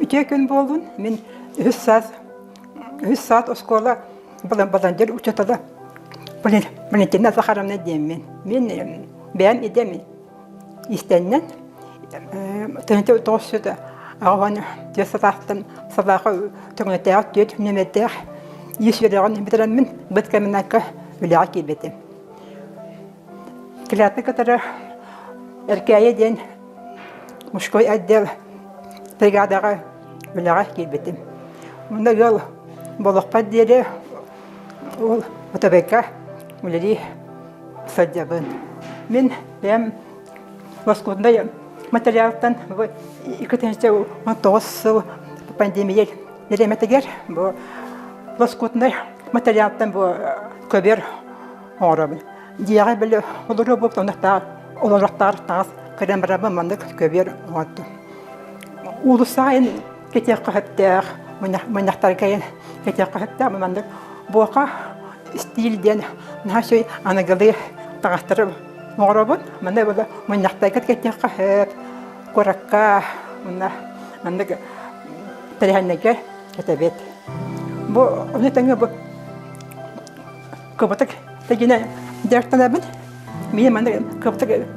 Үтүө күн буоллун. Мин үһүс саас үһүс саас оскуола баландир учуутала Валентина Захаровна диэммин. Мин бэйэм идэм истэннэн тыһыынча 984 сатаахтан салааха төҥөнөтөөҕү түөрт нүөмэрдээх иис үөрэҕин бүтэрэммин быт комбинакка үлэҕэ киирбитим. Клятвы кытары Эркээйи диэн мужской отдел бригадаҕа үлэҕэ киирбитим. Онно ыал буолуохпар диэри ол ОТБ-ка үлэлии сылдьабын. Мин бэйэм лоскутнай материалтан бу 2019 сыл пандемия бириэмэтигэр бу лоскутнай материалтан бу көбүөр оҥоробун. Дьиэҕэ били олоруо буолбут оннуктаах олоруохтаах таҥас кэлэн барабын маннык көбүөр оҥордум. Уулуссаҕа эн кэтиэххэ сөптөөх, мунньахтарга эн кэтиэххэ сөптөөх маннык буока стиль диэн наһаа үчүгэй аныгылыы таҥастары оҥоробун. Манна була мунньахтарга кэтиэххэ сөп, куоракка уонна маннык тэрээһиннэргэ кэтэбит. Бу ону тэҥэ бу Кыбытык тигинэ дьарыктанабын. Мин манна кыбытык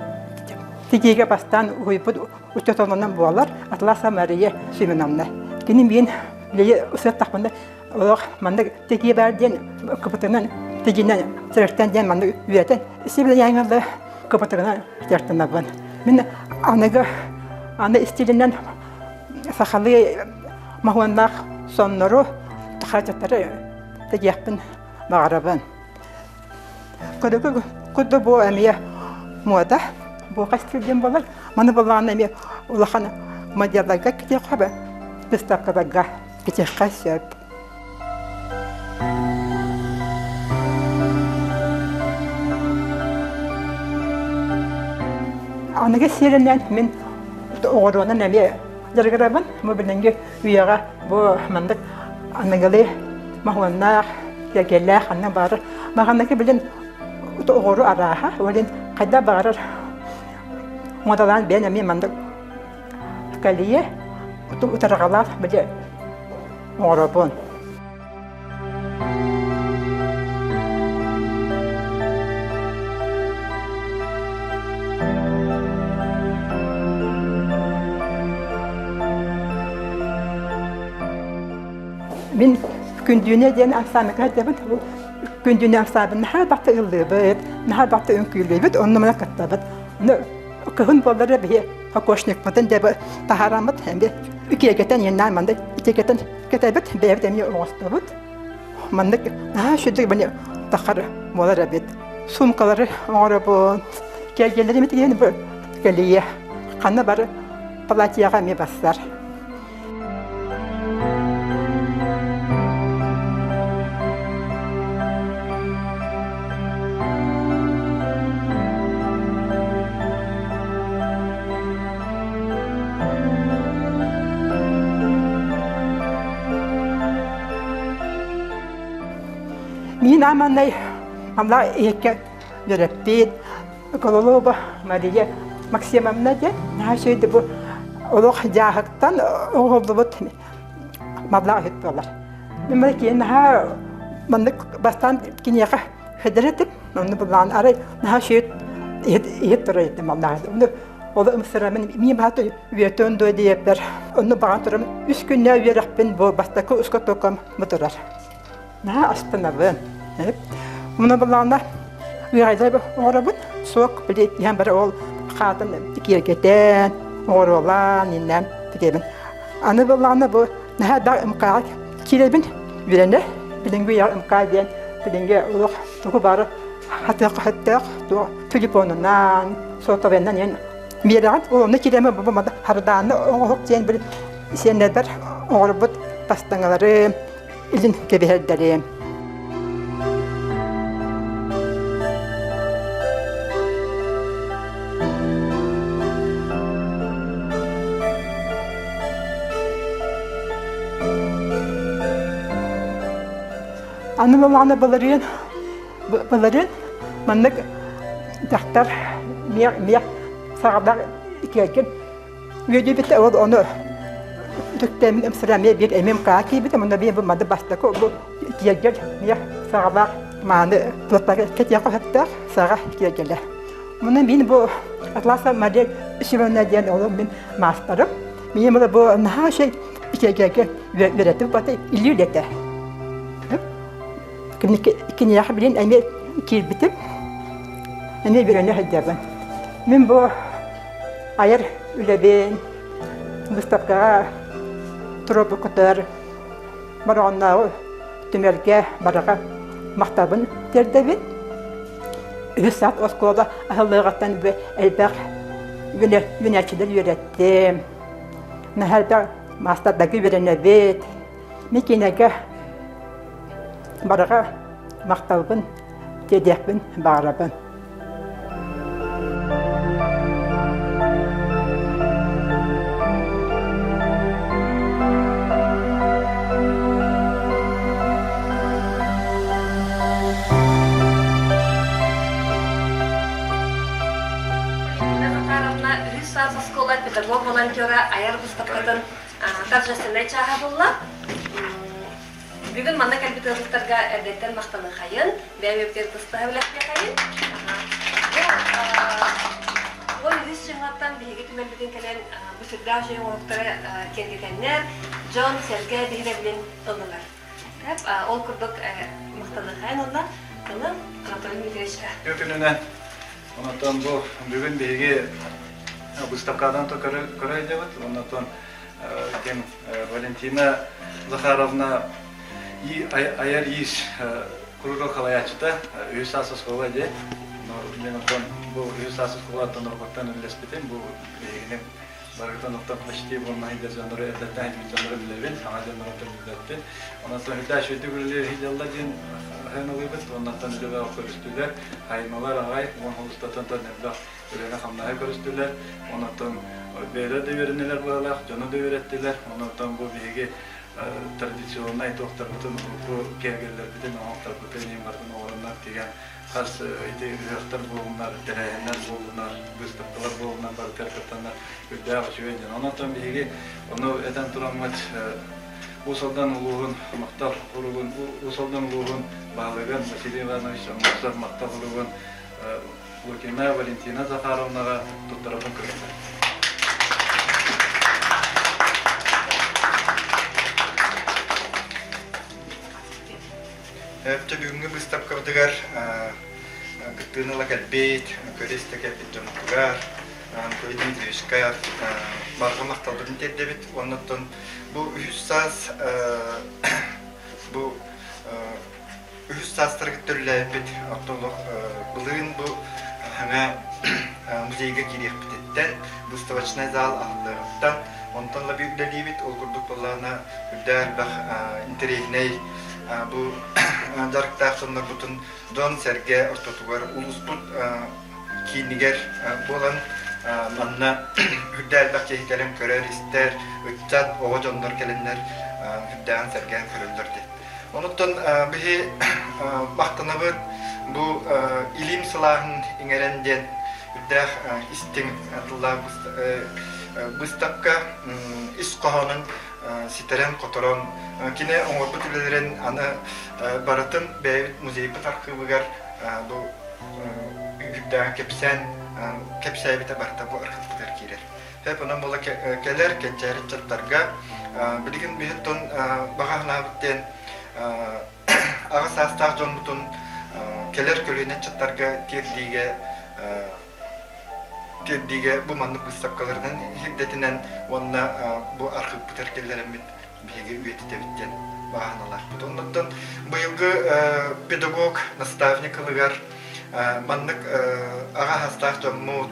тигиигэ бастаан уһуйбут учууталынан буолар Атласа Мария Семеновна. Кини миин билиги сыаттахпына олох маннык тигии баар диэн кыбытынан тигинэн дьарыктан диэн маннык үөрэтэн сибилийээҥҥэ кыбытыгынан дьарыктанабын. Мин аныгы аны истиилинэн сахалыы моһуоннаах соннору хачаттары тигиэхпин баҕарабын. Көрүгү курдук бу эмиэ муода, бу хас диэн буолар. Маны былаан эмиэ улахан моделларга китиэххэ выставкаларга китиэххэ сөп. Аныгы сиэринэн мин оҕуруонан эмиэ дьарыгырабын. Бу билиҥҥи үйэҕэ бу маннык аныгылыы моһуоннаах, киэргэллээх ханна баҕарар маҕаныгы билин оҕору арааһа, ол иһин хайдах баҕарар муодалаан бэйэн эмиэ маннык кэлиэ утарҕалаах били оҥоробун. Мин Күндүүнэ диэн ансааммыга сылдьабын. Күндүүнэ ансаамбын наһаа бахта ыллыыбыт, наһаа бахта үҥкүүлүүбүт, онно мана кыттабыт. Ону кыһын буоллар биһи кокошникпытын дьэ таһаараммыт эмиэ үкиэгэтэн иэннээн манна итиэгэтэн кэтэбит, бэйэбит эмиэ оҥостобут. Маннык наһаа үчүгэй бани тахар буолар эбит. Суумкалары оҥоробун, киэргэллэрим итигиэн бу кэлиэ. Ханна бары платьяҕа эмиэ барсар. Мин аманнай амла иһиккэ үөрэппит Кололова Мария Максимовна диэн наһаа үчүгэй бу олох дьааһыктан оҥоһуллубут маблаах иһит буолар. Мин маны киһи наһаа маннык бастаан киниэхэ хэдэр этим, онно былаан арай наһаа үчүгэй иһит иһит турар этим маллаах. Ону ол ымсырамын мин баата үөтөн дуо диэппэр онно баҕан турам үс күннээ үөрэхпин бу бастакы ускотоком бу турар. Наһаа астынабын. Муна былаана ыаҕайда оҥоробун. Суох, били иһэн бары ол хаатын киэргэтэн, оҥоруолаан, иннээн тигиэбин. Аны былаана бу наһаа да МК-ҕа киирэбин. Үөрэнэ. Билиҥҥи үйэҕэ МК диэн билиҥҥи олох тугу бары хатыахха сөптөөх туох телефонунан, сотовайынан диэн биэрэҕин. Ол онно киирэммин бу хардааны оҥоһук диэн били сиэннэрбэр оҥорбут бастыҥаларым, илин кэбиһэрдэрим. Аны былаана былырыын былырыын маннык дьахтар миэх миэх саҕалар киэргэн Үөдүйбүтэ ол ону. үтүктэммин ымсыра эмиэ биир эмим каа киирбитим, онно биир бу мады бастакы бу киэргэл эмиэ саҕалаах мааны туоттары кэтиэххэ сөптөөх саҕа киэргэлэ. Муну мин бу Атласа модель Симона диэн ол мин маастарым. Мин бу наһаа үчүгэй киэргэлгэ үөрэтим баты илии үлэтэ. Киниэхэ билин эмиэ киирбитим. Эмиэ үөрэнэ сылдьабын. Мин бу айар үлэбин выставкаҕа туруорбуккутугар Бороҕоннооҕу түмэлгэ барыга махталбын тиэрдэбин. Үһүс саат оскуола аһыллыаҕыттан элбэх үөрэнээччилэр үөрэттим. Наһаа элбэх маастардарга үөрэнэбит. Мин кинигэ барыга махталбын тиэрдиэхпин баҕарабын. Нина Захаровна үһүс саас оскуола педагог-волонтера айар быыстапкатын торжественнай чааһа буолла. Бүгүн манна кэлбит ыалдьыттарга эрдэттэн махтаныхайын, бэйэбитигэр быстаһа үлэхтиэхэйин. Бу үһүс дьыҥаттан биһиги түмэлбитин кэлэн бу сүрдээх үчүгэй оҥоһуктары киэргэтэннэр, дьон-сэргэ биһирэбилин ыллылар. Ол курдук махтаныхайын уонна тылым Анатолий Дмитриевичка. Күнүнэн онотон бу бүгүн биһиги выставкадан то көрө илдьэбит. Онотон ким Валентина Захаровна айар иис куруук халайааччыта үһүс саас оскуола дии. Мен оттон бу үһүс саас оскуолаттан оргуттан үлэлэспитим. Бу биһигини барыгытан оттон почти буолна иһдэр дьоннору эрдэттэн иһдибит дьоннору билэбин, саҥа дьоннору билбэппин. Онон үрдэ үчүгэйдик үлэлиир иһдэллэ диэн сыаналыыбыт. Оннуттан үлэлээх көрүстүлэр. Хайымалар аҕай уон устатан элбэх үлэни-хамнаһы көрүстүлэр. Онон бэйэлэр да үөрэннилэр быһалаах, дьону да үөрэттилэр. Онон бу биһиги традиционнай туохтарбытын, урукку киэргэллэрбитин, оҥоһуктарбытын иһин барытын оҥороннор тигэн хас ити ыһыахтар буолуннар, тэрээһиннэр буоллунар, быыстапкалар буоллунар барытыгар кыттаннар үрдээх үчүгэй диэн. Онон биһиги ону этэн тураммыт Уус Алдан улууһун махтал уругун, Уус Алдан улууһун баһылыгын Василий Иванович Аммосов махтал уругун Лукина Валентина Захаровнаҕа туттарабын көрүстэ. Өптө бүгүҥҥү быыстапкабытыгар кыттыыны ыла кэлбит, көрө-истэ кэлбит дьоммутугар Анатолий Дмитриевичка барҕа махталбытын тиэрдэбит. Оннуттан бу үһүс саас бу үһүс саастарыгар төрүлээбиппит оттон былырыын бу саҥа музейга киириэхпититтэн выставочнай зал аһыллыаҕыттан онтон ла үлэлиибит ол курдук буоллаҕына үрдээх элбэх интэриэһинэй бу дьарыктаах дьоннорбутун дьон-сэргэ ортотугар улууспут киинигэр буолан манна үрдээх элбэх киһи кэлэн көрөр-истэр ыччат оҕо дьоннор кэлэннэр үрдээҕин сэргээн көрөллөр диэн Онуттан биһи махтанабыт бу илиим сылааһын иҥэрэн диэн үрдээх истиҥ тыллаах быыстапка ис хоһоонун ситэрэн-хоторон кини оҥорбут үлэлэрин аны барытын бэйэбит музейбыт архыыбыгар бу үрдээҕин кэпсээн кэпсээбитэ барыта бу архыыппытыгар киирэр. Тэп онон буола кэлэр кэнчээри ыччаттарга билигин биһиттон баҕа санаабыт диэн аҕа саастаах дьоммутун кэлэр көлүөнэ ыччаттарга тиэрдиигэ тиэрдиигэ бу маннык быыстапкаларынан сирдэтинэн уонна бу архыыппытыгар киллэрэммит биһиги үйэтитэбит диэн баҕа санаалаахпыт. Оннуттан быйылгы педагог, наставник ылыгар маннык аҕа саастаах дьоммут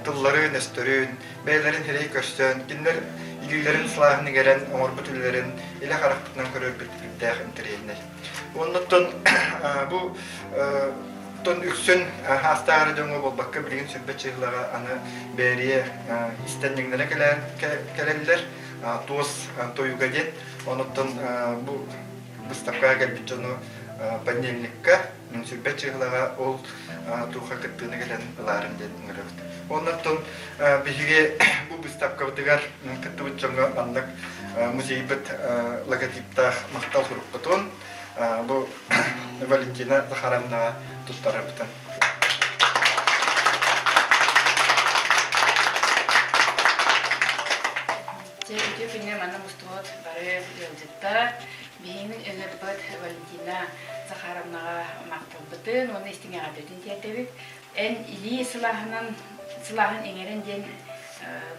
тылларын-өстөрүн, бэйэлэрин сирэй көрсөн, кинилэр илиилэрин сылааһын иҥэрэн оҥорбут үлэлэрин илэ харахпытынан көрөрбүт үрдээх интэриэһинэй. Оннуттан бу тон үксүн хаастаах эрэ дьоҥҥо буолбакка билигин сүрбэ чыһылаҕа аны бээрийэ истэнньэҥнэрэ кэлэллэр туос тойуга диэн. Онуттан бу быыстапкаҕа кэлбит дьону понедельникка сүрбэ чыһылаҕа ол туохха кыттыыны кэлэн ылаарым диэн ыҥырабыт. Оннуттан биһиги бу быыстапкабытыгар кыттыбыт дьоҥҥо маннык музейбыт логотиптаах махтал сурукпутун бу Валентина Захаровнаҕа туттарабытын. Дьэ, үтүө күнү манна мустубут бары ыалдьыттар, биһигин ыҥырбыт Валентина Захаровнаҕа махталбытын уонна истиҥ эҕэрдэтин тиэрдэбит. Эн илии сылааһынан сылааһын иҥэрэн диэн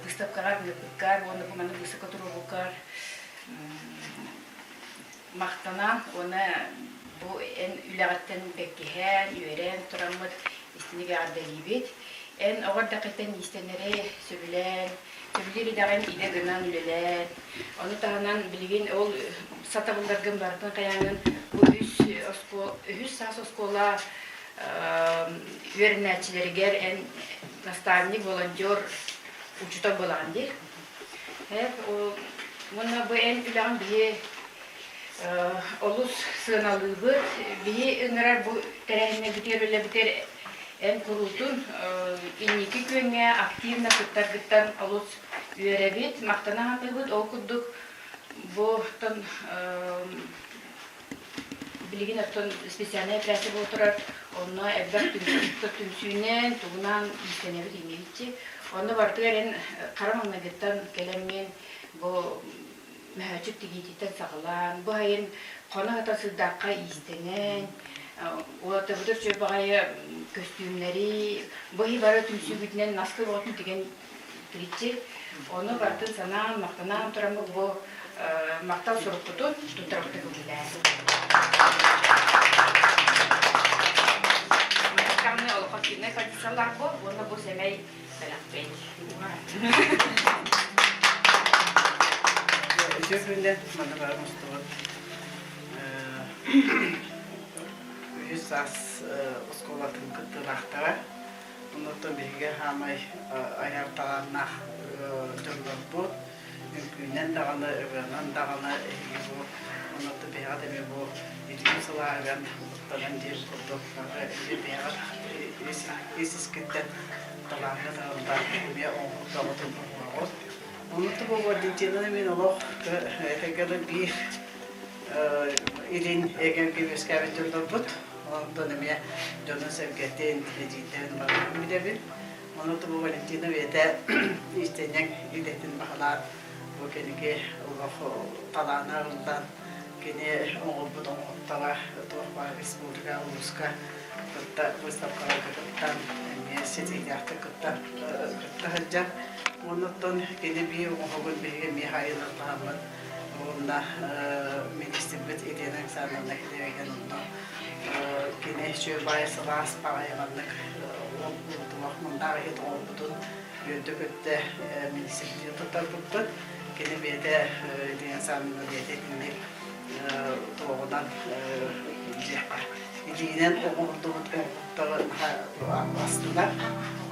выставкаҕа ыҥырбыккар уонна бу маннык выставка туруорбуккар махтанан уонна бу эн үлэҕиттэн бэккиһээн, үөрэн тураммыт истиҥник эҕэрдэлиибит. Эн оҕо эрдэххиттэн иистэнэри сөбүлээн, сөбүлүүр идэҕин идэ гынан үлэлээн, ону таһынан билигин ол сатабылларгын барытын хайааҥҥын бу үс оскуола, үһүс саас оскуола үөрэнээччилэригэр эн наставник, волонтер, учуутал буолаҕын дии. Уонна бу эн үлэҕин биһи олус сыаналыыбыт. Биһи ыҥырар бу тэрээһиннэрбитигэр үлэбитигэр эн куруутун инники күөҥҥэ активно кыттаргыттан олус үөрэбит, махтана саныыбыт. Ол курдук бу Билигин оттон специальнай операция буола турар, онно элбэх түмсүүнэн, тугунан иистэнэбит иҥэбитчи. Онно барытыгар эн хара маҥнайгыттан кэлэммин бу мөһөөччүк тигиититтэн саҕалаан, бу сайын хоно сытан сырдаахха иистэнэн, уолаттарбытыгар үчүгэй баҕайы көстүүмнэри, бу иһи бары түмсүүбүтүнэн наскы оҕотун тигэн Тричи. Ону барытын санаан, махтанаан тураммыт бу махтал сурукпутун туттарбыта көҥүлээн. Маннык олоххо активнай позициялаах буол уонна бу сэмэй бэлэхпит. Үтүө күннэн манна бары мустубут үһүс саас оскуолатын кыттыылаахтара Оннуттан биһиги хаамай айар талааннаах дьоннорбут, үҥкүүнэн даҕаны, ырыанан даҕаны эһиги бу оннуттан биһиэхэ да эмиэ бу илиим сылааһыгар уктанан диир курдук эмиэ биһиэхэ ис искиттэн талааҥҥа тарыллар эмиэ оҥоһук бөҕөтүн оҥороҕут. Оннуттан бу Валентинаны мин олох этэҥҥэ да биир илин эгэлгэ үөскээбит дьоннорбут. Онтон эмиэ дьонун-сэргэтин, эдьиийдэрин барытын билэбин. Ону бу Валентина бэйэтэ иистэнньэҥ идэтин баһылаан, бу кэнники олох талаана арыллан, кини оҥорбут оҥоһуктара туох баар республика, улууска кытта выставкаларга кыттан, эмиэ ситиһиилээхтик кытта кытта сылдьар. Оннуттан кини биир оҥоһугун биһиги эмиэ хайынартаһаммыт уонна министрбит Елена Александровна Килевигэн онно кини үчүгэй сылаас баҕайы маннык туох мындаах иһит оҥорбутун үөрдэ-көттө министрдии туттарбыппыт. Кини бэйэтэ Елена Александровна бэйэтэ итинник туоҕунан диэххэ илиинэн оҥордубут оҥоһуктары наһаа астынар.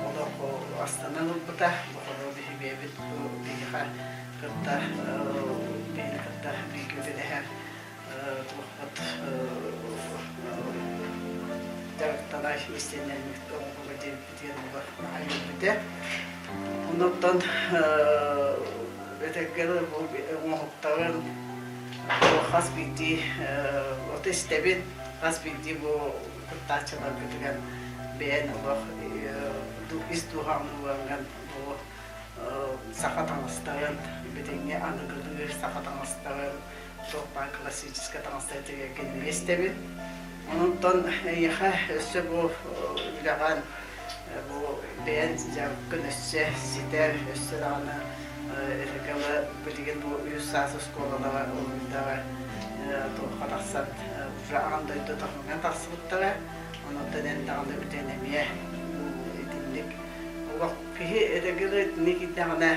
Олох астынан ылбыта. Бу биһи бэйэбит биһиэхэ кытта биһини кытта бииргэ үлэлэһэр туохпут дьарыктанар истиэннэммит оҥоһуга диэбиппитигэр олох наһаа үөрбүтэ. Оннуттан этэргэ бу оҥоһуктарын хас биирдии от истэбин, хас биирдии бу кыттааччыларгытыгар бэйэн олох ис дууһаҕын ууран бу саха таҥастарын, билиҥҥи аныгылыы саха таҥастарын, туох баар классическай таҥастары тигэргин истэбин. Онтон эйиэхэ өссө бу үлэҕин бу бэйэн дьарыккын өссө ситэр, өссө даҕаны РГЛ билигин бу үһүс саас оскуолалара уруйдара туохха тахсан уже аан дойду таһымыгар тахсыбыттара. Онон эн даҕаны үлэн эмиэ итинник олох Киһи эрэгирэ итиннэ киирдэҕинэ,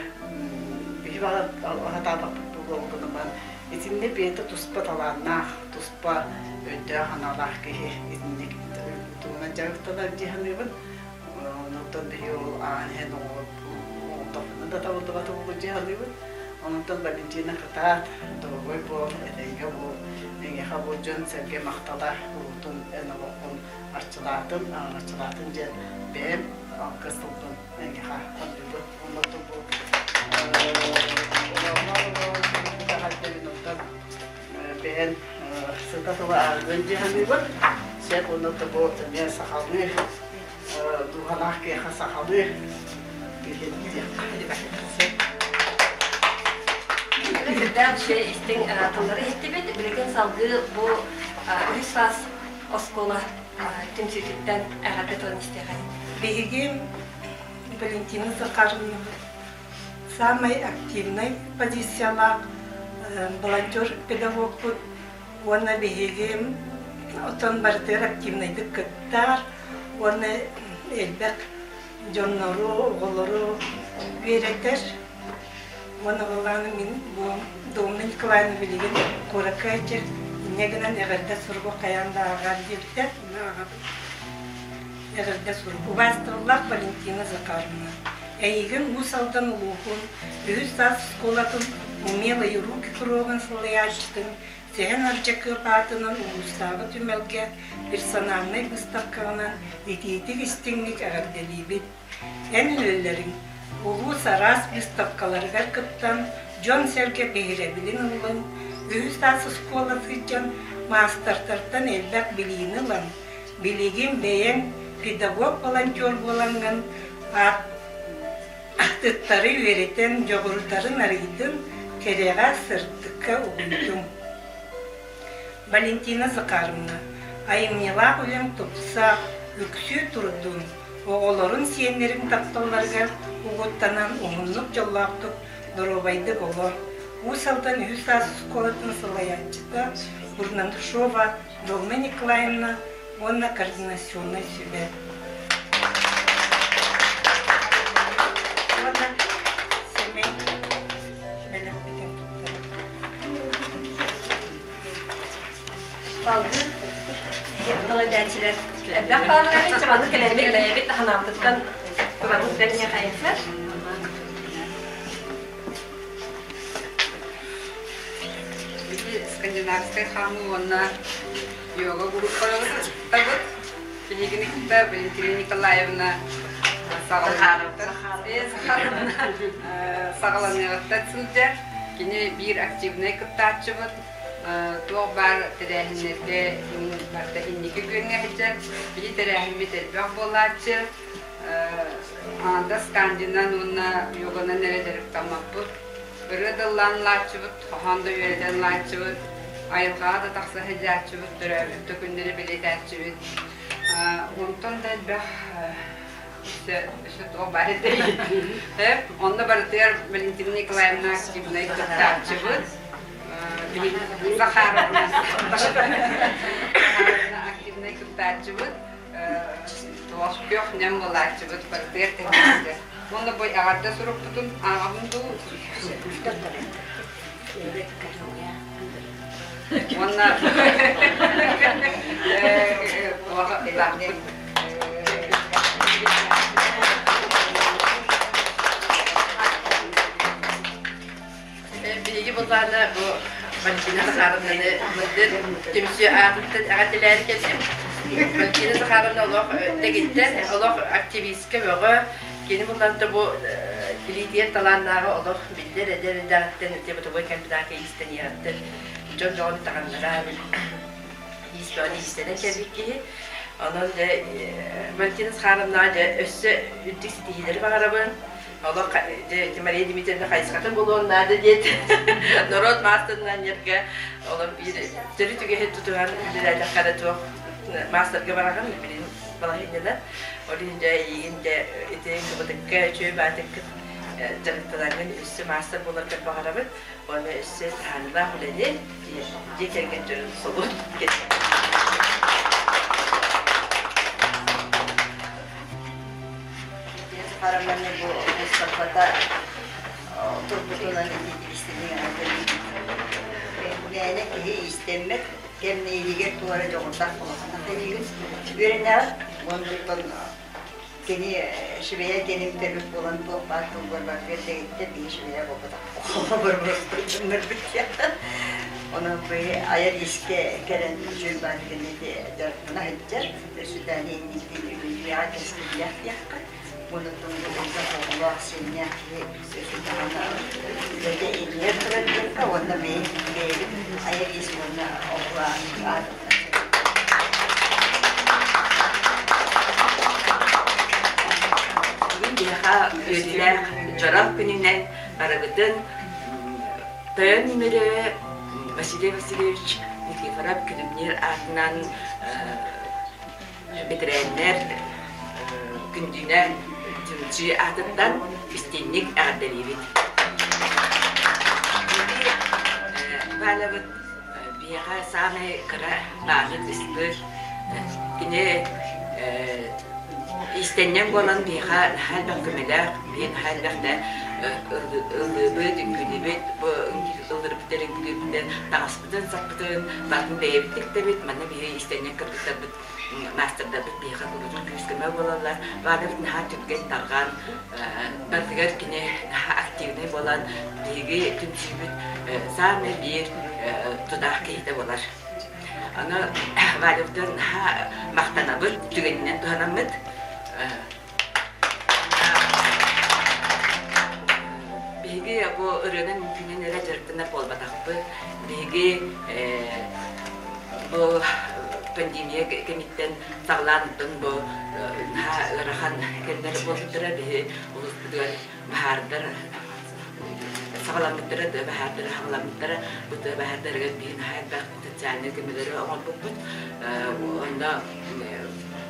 биһи сатаабаппыт буолуо баран, итиннэ бэйэтэ туспа талааннаах, туспа өйдөөх-санаалаах киһи итинник тугунан дьарыктанар дии саныыбын. Онтон биһи ол аан иһэн оҥордохпутуна да табыллыбата буолуо дии саныыбын. Онтон Валентина кытаат, доруобай буол, этэҥҥэ буол, эйиэхэ бу дьон-сэргэ махтала куруутун эн олоххун арчылаатын, араҥаччылаатын диэн бэйэм алгыс тылбын эйиэхэ аныыбын. Оннук бу элбэх тылы ааҕыан дии саныыбын. Сөп уонна бу эмиэ сахалыы дууһалаах киһиэхэ сахалыы Сүрдээх үчүгэй истиҥ тыллары иһиттибит. Билигин салгыы бу үһүс саас оскуола түмсүүтүттэн эҕэрдэ тылын истиэхэ. Биһиги Валентина Захаровна самай активнай позициялаах волонтер педагогпут уонна биһиги оттон барытыгар активнайдык кыттар уонна элбэх дьоннору, оҕолору үөрэтэр. Уонна былааны мин бу Домна Николаевна билигин куоракка сылдьар, инньэ гынан эҕэрдэ суругу хайаан да ааҕаар диэбитэ, онно ааҕабын. Эҕэрдэ сурук. Убаастабыллаах Валентина Захаровна, эйигин Уус Алдан улууһун үһүс саас оскуолатын Умелые руки куруһуогун салайааччытын Сэһэн Ардьакыап аатынан улуустааҕы түмэлгэ персональнай быыстапкаҕынан итиитик-истиҥник эҕэрдэлиибит. Эн үлэлэриҥ улуус араас быыстапкаларыгар кыттан, дьон-сэргэ биһирэбилин ыллыҥ, үһүс саас оскуола сылдьан маастартартан элбэх билиини ылан, билигин бэйэҥ педагог-волонтер буолаҥҥын атыттары үөрэтэн, дьоҕурдарын арыйдыҥ, кэрэҕэ, сырдыкка угуйдуҥ. Валентина Захаровна, айымньылаах үлэҥ тупса, үксүү турдун, оҕолорун, сиэннэрин тапталларыгар угуттанан уһуннук дьоллоохтук, доруобайдык олор. Уус Алдан үһүс саас оскуолатын салайааччыта Бурнашова Домна Николаевна уонна координационнай сүбэ. Уонна сэмэй бэлэхпитин туттарабыт. Салгыы тыл этээччилэр элбэх бааллар чабаны кэлэммит бэйэбит ханаабытыттан турабыт бэрниэ хайысар. Биһи скандинавскай хаамыы уонна йога группаларыбыт. Биһигини кытта Валентина Николаевна саҕаланыаҕыттан сылдьар. Кини биир активнай кыттааччыбыт. Туох баар тэрээһиннэргэ барыта инники күөҥҥэ сылдьар. Биһи тэрээһиммит элбэх буолааччы. Аҥардас скандинан уонна йоганан эрэ дьарыктаммаппыт. Ырыа да ыллаан ылааччыбыт, хоһоон да үөрэтэн ылааччыбыт, айылҕаҕа да тахса сылдьааччыбыт, төрөөбүт да күннэри бэлиэтээччибит. Онтон да элбэх өссө туох баар этэй? Онно барытыгар Валентина Николаевна активнай кыттааччыбыт. Захаровна активнай кыттааччыбыт. Туох күөх нэм буолааччыбыт барытыгар тэҥнээччи. Уонна бу эҕэрдэ сурукпутун ааҕабын дуу? Уонна туох ылаахпыт Биһиги былаана бу Валентина Захаровнаны мындыр түмсүү аатыттан эҕэрдэлээри кэллим. Валентина Захаровна олох дэгиттэр, олох активистка бөҕө. Кини булланта бу илиитигэр талааннааҕы олох биллэр эдэр эрдэҕиттэн ити бытовой комбинатка иистэниэҕиттэн дьон бөҕөнү таҕыннаран иис бөҕөнү иистэнэн кэлбит киһи. Онон дьэ Валентина Захаровнаҕа дьэ өссө үрдүк ситиһиилэри баҕарабын. Олох дьэ Мария Дмитриевна хайысхатын булуон наада диэт норуот маастарынан ньарга олох биир төрүт үгэһи тутуһан үлэлээтэххэ эрэ туох маастарга бараҕын билин балаһыанньанан ол иһин дьэ эйигин дьэ ити кыбытыкка үчүгэй баатыккыт дьарыктанаҥҥын өссө маастар буоларгар баҕарабын уонна өссө таһаарыылаах үлэни дьиэ кэргэн дьонун солун Хараманы бу быыстапката турбутунан итиитик Мээнэ киһи иистэммэт кэмнииригэр туора дьоҕурдаах улахана тэйигин үөрэнэҕин уонна кини швея диэним төрүт буолан туох баар тылбар барытыгар дэгиттэр биһи швея буолбатах борбуруспут дьоннорбут Онон бу айар иискэ кэлэн үчүгэй баар дьарыктана сылдьар. Өссө даҕаны инникитин үбүлүөҕэ кэскиллээх диэххэ. Уонна элбэх оҕолоох, сиэннээх киһи өссө үлэтэ иннигэр турар диэххэ уонна бэйэбит айар иис уонна оҕолоох Бүгүн биһиэхэ үөрүүлээх дьоро күнүнэн барыбытын Тойон Мүрү Василий Васильевич Никифоров Күлүмнүүр аатынан бэтэрээннэр Күндүүнэ түмсүү аатыттан истиҥник эҕэрдэлиибит. Валябыт биһиэхэ саамай кыра мааны кыыспыт. Кини иистэнньэҥ буолан биһиэхэ наһаа элбэх көмөлөөх, биһиги наһаа элбэхтэ ыллыыбыт, үҥкүүлүүбүт, бу ыллырбыттар үҥкүүлүүбүт, таҥаспытын-саппытын барытын бэйэбит тиктэбит, манна биһиги иистэнньэҥ кыргыттарбыт маастардарбыт биһиэхэ куруутун күүс-көмө буолаллар. Валябыт наһаа түргэн-тарҕан, барытыгар кини наһаа активнай буолан, биһиги түмсүүбүт саамай биир тутаах киһитэ буолар. Аны Валябытыгар наһаа махтанабыт, түгэнинэн туһанаммыт. Биһиги бу ырыанан үҥкүүнэн эрэ дьарыктанар буолбатахпыт. Биһиги бу пандемия кэмиттэн саҕалаан бу наһаа ыарахан кэмнэр буолбуттара. Биһи улууспутугар баһаардар саҕаламмыттара, тыа баһаардара саҕаламмыттара. Бу тыа баһаардарыгар биһи наһаа элбэх социальнай көмөлөрү оҥорбуппут. Онно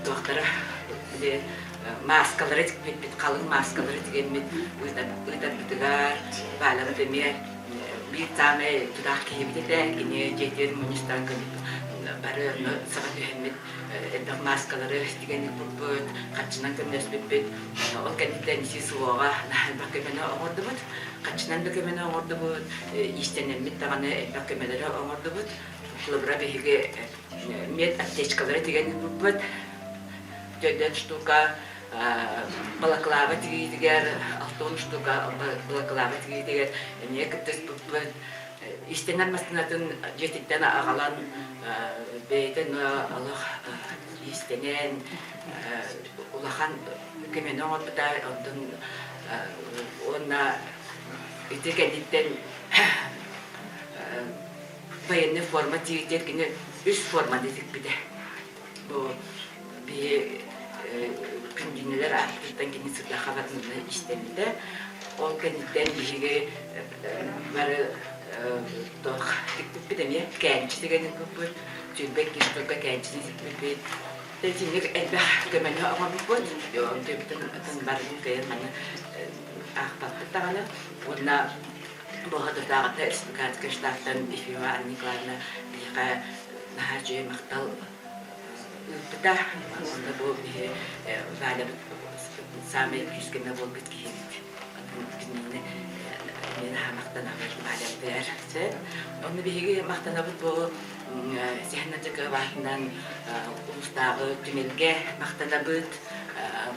туохтара били мааскалары тикпиппит, халыҥ мааскалары тигэммит ыытарбытыгар Валябыт эмиэ биир саамай тутаах киһибит этэ. Кини дьиэтигэр мунньустан бары онно саҕа түһэммит элбэх мааскалары тигэн ыыппыппыт, харчынан көмөлөспүппүт. Ол кэнниттэн ити СВО-ҕа наһаа элбэх көмөнү оҥордубут. Харчынан да көмөнү оҥордубут, иистэнэммит даҕаны элбэх көмөлөрү оҥордубут. Холобура, биһиги мед аптечкалары тигэн ыыппыппыт. Төрдөн штука балаклава тигиитигэр, алтон штука балаклава тигиитигэр эмиэ кыттыспыппыт. Иистэнэр массыынатын дьиэтиттэн аҕалан бэйэтин олох иистэнэн улахан көмөнү оҥорбута. Онтон уонна ити кэнниттэн военный форма тигиитигэр кини үс форманы тикпитэ. Бу биһи күндүнүлэр ааттыттан кини сырдаха барытын истэммитэ. Ол кэнниттэн биһиги бары туох тикпиппит эмиэ кээнчи тигэн ыыппыппыт, түлбэк киһи кээнчини тикпиппит. Итинник элбэх көмөнү оҥорбуппут. Онтубутун атын барытын кыайан маны аахпаппыт даҕаны. Уонна Бу республиканскай штабтан Ефима Анна Николаевна биһиэхэ наһаа үчүгэй махтал ыыппыта. Уонна бу биһи Валябыт саамай күүскэ буолбут киһибит. Кинини мен наһаа махтанабыт Валябытыгар. Онно биһиги махтанабыт бу Сэһэн Ардьакыабаатынан улуустааҕы түмэлгэ махтанабыт.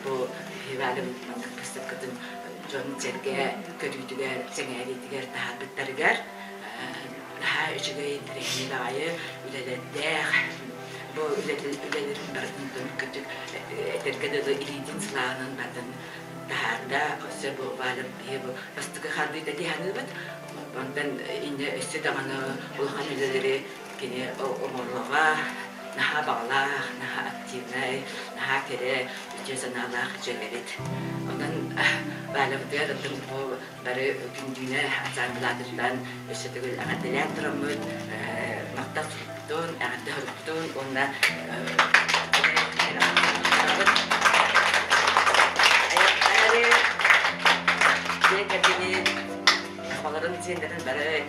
Бу Валябыт маннык быыстапкатын дьон-сэргэ көрүүтүгэр, сэҥээриитигэр таһаарбыттарыгар наһаа үчүгэй интэриэһинэй баҕайы үлэлэрдээх бу үлэлэрин барытын кырдьык этэргэ дылы илиитин сылааһынан барытын таһаарда. Өссө бу Валя биһи бу бастакы хардыыта дии саныыбыт. Онтон инньэ өссө даҕаны улахан үлэлэри кини оҥоруоҕа, наһаа баҕалаах, наһаа активнай, наһаа кэрэ, үтүө санаалаах дьүөгэбит. Онон Валябытыгар атын бу бары күндүүнэ ансаамбылаатыттан өссө төгүл эҕэрдэлээн тураммыт, махтал сурукпутун, эҕэрдэ сурукпутун уонна дьиэ кэргэнин, оҕолорун, сиэннэрин бары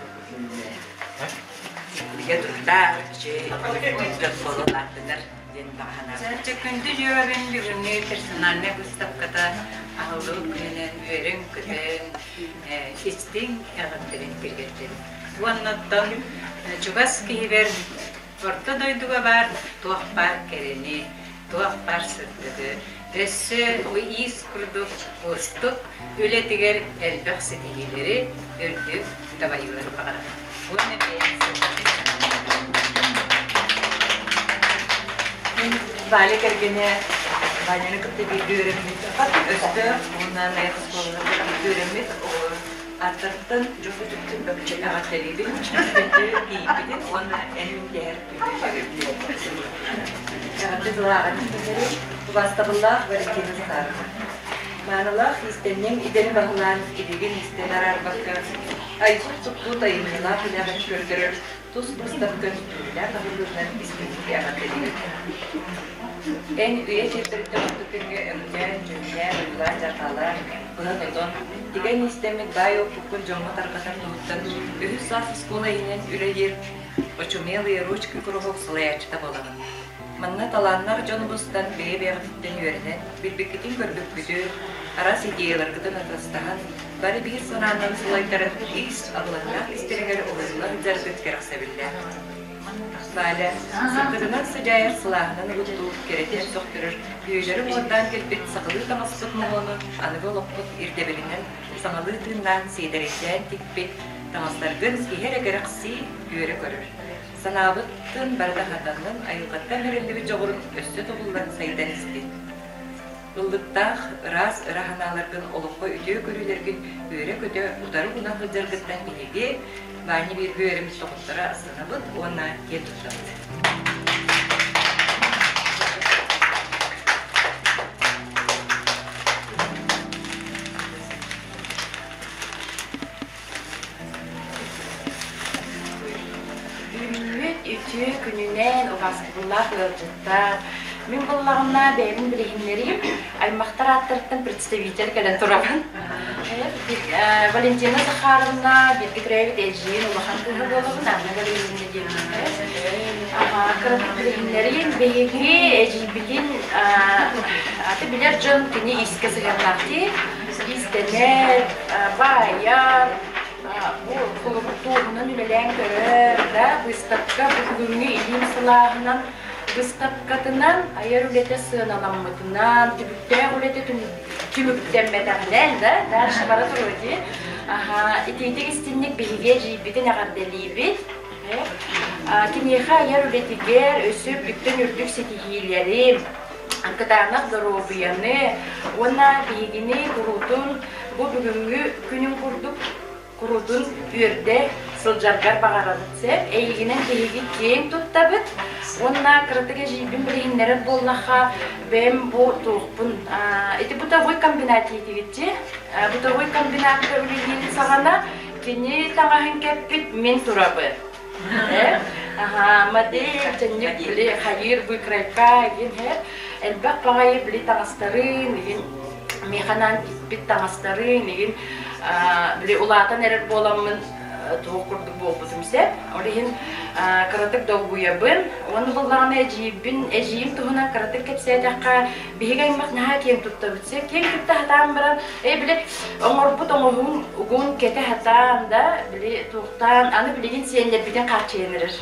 Бигэ туруктаах, үчүгэй дьон буола улааттынар диэн баҕа санаабыт. Күндү дьүөгэбин бүгүҥҥү персональнай быыстапката аһыллыбыт күнүнэн үөрүҥ-көтүҥ, истиҥ эҕэрдэлин тириэрдэбин. Уонна оттон чугас киһибэр орто дойдуга баар туох баар кэрэни, туох баар сырдыгы, өссө иис курдук уустук үлэтигэр элбэх ситиһиилэри, үрдүк дабайыылары баҕарабын. Уонна бэйэм Мин Валя кэргэнэ. Ваняны кытта бииргэ үөрэммит Өстөөх уонна Найах оскуолаларыгар бииргэ үөрэммит оҕолор ааттарыттан эҕэрдэлиибин, күндү кийииппитин уонна эн дэһэр күндү Эҕэрдэ тылааҕын убаастабыллаах Валентина Захаровна. Маанылаах иистэнньэҥ идэни баһылаан илигин истэн араарбакка айбыт-туппут айымньылаах үлэҕин көрдөрөр тус быыстапкан үөрүүлээх аһыллыытынан истиҥник эҕэрдэлиибит. Эн үйэ чиэппэриттэн ордук күҥҥэ өҥнөөн, дьүһүннээн, ойуулаан-дьарҕаалаан, быһан-отон, тигэн иистэммит баай оппуккун дьоҥҥо тарҕатар туһуттан үһүс саас оскуола иһинэн үлэлиир «Очумелые ручки» куруһуок салайааччыта буолаҕын. Манна талааннаах дьону мустан бэйэ-бэйэҕититтэн үөрэнэн, билбиккитин-көрбүккүтүн, араас идеяларгытын атастаһан, бары биир санаанан салайтаран ис абылаҥнаах истэригэр уһуйуллар сылдьаргыт кэрэхсэбиллээх. Валя, сырдыгынан сыдьаайар сылааһынан угуттуур, кэрэтин сөхтөрөр, үйэлэри уҥуордаан кэлбит сахалыы таҥаспыт моһуонун аныгы олохпут ирдэбилинэн саҥалыы тыыннаан сиэдэрэйдээн тикпит таҥастаргын киһи эрэ кэрэхсии, үөрэ көрөр. Санаабытын барыта хатаннын, айылҕаттан бэриллибит дьоҕурун өссө тобуллан сайдан истин. Ыллыктаах, ыраас ыра санааларгын олоххо үтүө көрүүлэргин үөрэ-көтө утары гына сылдьаргыттан биһиги Ваня бииргэ үөрэммит доҕотторо астынабыт уонна киэн туттабыт. Үүммүт үтүө күнүнэн убаастабыллаах ыалдьыттар! Мин буоллаҕына бэйэбин билиһиннэриим, аймахтар ааттарыттан представитель кэлэн турабын. Валентина Захаровна бииргэ төрөөбүт эдьиийин улахан кыыһа буолабын, Анна Гаврильевна диэбиттэр. Кыратык билиһиннэриим, биһиги эдьиийбитин аты билэр дьон кини иискэ сыһыаннаах дии. Иистэнэр, баайар, бу холобур туоһунан үлэлээн көрөр да, быыстапка бу бүгүҥҥү илиим сылааһынан быыстапкатынан айар үлэтэ сыаналаммытынан, түбүктээх үлэтэ түмүктэммэтэҕинэн да, дальше бара туруо дии. Аха, итиитик истинник биһиги эдьиийбитин эҕэрдэлиибит. Киниэхэ айар үлэтигэр өссө үрдүктэн үрдүк ситиһиилэри, кытаанах доруобуйаны уонна биһигини куруутун бу бүгүҥҥү күнүн курдук куруутун үөрдэ сылдьаргар баҕарабыт сөп. Эйигинэн биһиги киэҥ туттабыт уонна кыратык эдьиийбин билиһиннэрэр буоллахха бэйэм бу туохпун ити бытовой комбинат диэтигитчи бытовой комбинатка үлэлиирин саҕана кини таҥаһын кэппит мин турабын Аха, модель, дьэнньик били хайыыр выкройка игин элбэх баҕайы били таҥастарын игин миэхэ тикпит таҥастарын игин били улаатан эрэр буоламмын туох курдук буолбутум сөп. Ол иһин кыратык долгуйабын. Уонна буллаҕына эдьиийбин, эдьиийим туһунан кыратык кэпсээтэххэ, биһиги аймах наһаа киэҥ туттабыт сөп. Киэҥ тутта сатаан баран, ээ били оҥорбут оҥоһугун угун кэтэ сатаан да, били туохтаан, аны билигин сиэннэрбитин хааччыйан эрэр.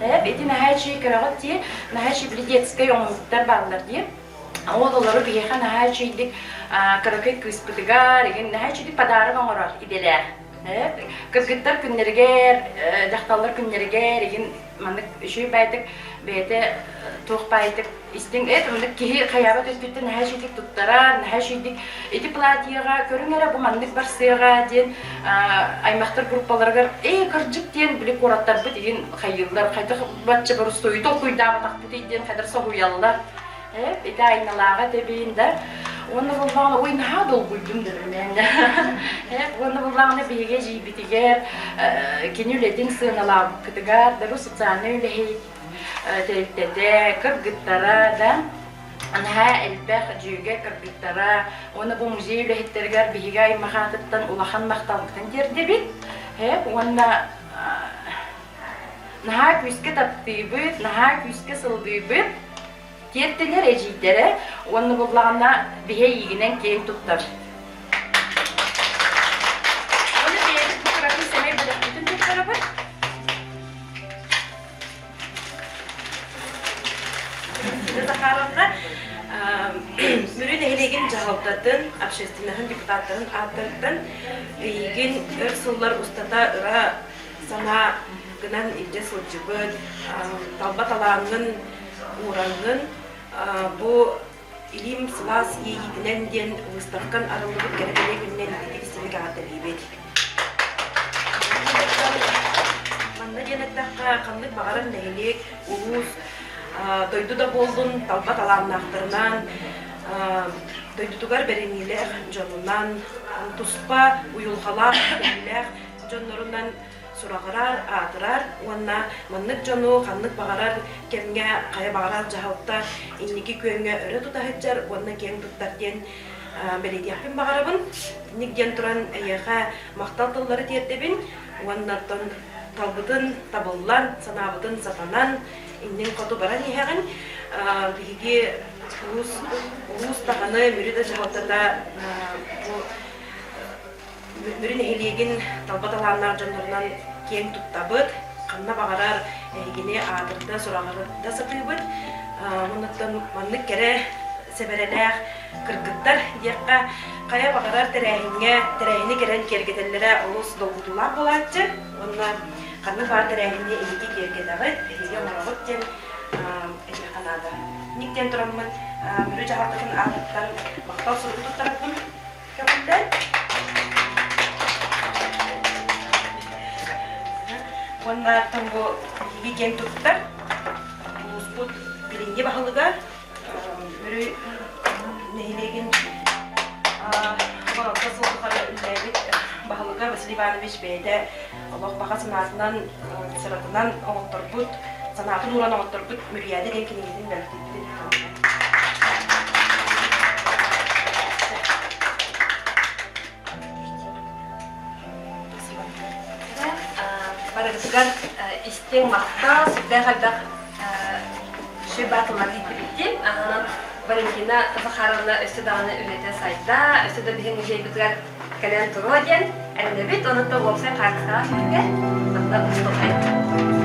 Ээ, ити наһаа үчүгэй көрөҕүт дии, наһаа үчүгэй били детскай оҥоһуктар бааллар дии. Ол олору биһиэхэ наһаа үчүгэйдик кыракый кыыспытыгар игин наһаа үчүгэйдик подарок оҥорор идэлээх. Кыргыттар күннэригэр, дьахталлар күннэригэр игин маннык үчүгэй баайдык бэйэтэ туох баайдык истиҥ эт маннык киһи хайаабат өттүттэн наһаа үчүгэйдик туттарар, наһаа үчүгэйдик ити платьеҕа көрүҥ эрэ бу маннык барсыаҕа диэн аймахтар группаларыгар ээ кырдьык диэн били куораттарбыт игин хайыыллар хайдах бачча борустуойу толкуйдаабатахпытый диэн хайдах соһуйаллар Ити айналааҕа тэбиин да уонна буллаҕына ой наһаа долгуйдум да билмээн уонна буллаҕына биһиги эдьиийбитигэр кини үлэтин сыаналаабыккытыгар дару социальнай үлэһит тэрилтэтэ кыргыттара да наһаа элбэх дьүөгэ кыргыттара уонна бу музей үлэһиттэригэр биһиги аймах аатыттан улахан махталбытын тиэрдэбит уонна наһаа күүскэ таптыыбыт наһаа күүскэ сылдыыбыт Тиэртилэр эдьиийдэрэ уонна буоллаҕына биһи эйиигинэн киэҥ туттар. Уонна бэйэбит бу кыракый сэмэй бэлэхпитин туттарабыт. Захаровна Мүрү нэһилиэгин дьаһалтатын, общественноһын депутаттарын ааттарыттан эйигин өр сыллар устата ыра санаа гынан илдьэ сылдьыбыт, талба талааҥҥын уураҥҥын бу. Илиим сылаас иэйиитинэн диэн выставкан арыллыбыт кэрэ бэлиэ күнүнэн ититик эҕэрдэлиибит. Манна диэн эттэххэ, ханнык баҕарар нэһилиэк, улуус, дойду да буоллун талба талааннаахтарынан, дойдутугар бэриниилээх дьонунан, туспа уйулҕалаах, көрүүлээх дьоннорунан сураҕырар, аатырар уонна маннык дьону ханнык баҕарар кэмҥэ хайа баҕарар дьаһалта инники күөҥҥэ өрө тута сылдьар уонна киэҥ туттар диэн бэлиэтиэхпин баҕарабын. Ник диэн туран эйиэхэ махтал тыллары тиэрдэбин уонна оттон талбытын табыллан, санаабытын сатанан, иннин хоту баран иһэҕин. Биһиги улуус, улуус даҕаны Мүрү да дьаһалтата бу Мүрү нэһилиэгин талба талааннаах дьоннорунан киэҥ туттабыт, ханна баҕарар эһигини аатырда, сураҕырда сатыыбыт. Оннуттан маннык кэрэ сэбэрэлээх кыргыттар диэххэ, хайа баҕарар тэрээһиҥҥэ тэрээһини кэлэн киэргэтэллэрэ олус долгутуулаах буолааччы. Уонна ханнык баар тэрээһини эһиги киэргэтэҕит, эһиги оҥороҕут диэн этиэххэ наада. Ник диэн тураммыт Мүрү дьаһалтатын аатыттан махтал суругу туттарабын. Көҕүллэр. Уонна бу биһиги киэн туттар улууспут билиҥҥи баһылыга Мүрү нэһилиэгин 16 сыл тухары үлэлээбит баһылыга Василий Иванович бэйэтэ олох баҕа санаатынан, сыратынан оҥотторбут, санаатын ууран оҥотторбут Мүрүйээдэ диэн кинигэтин бэлэхтиирбитин Барыгытыгар истиҥ махтал, сүрдээх элбэх сүбэ тыллар ииттибиттин. Аһынан Валентина Захаровна өссө даҕаны үлэтэ сайда, өссө да биһиги музейбытыгар кэлэн туруо диэн эрэнэбит. Онон уопсай хаартыскаҕа түһүүгэ манна устуохайын.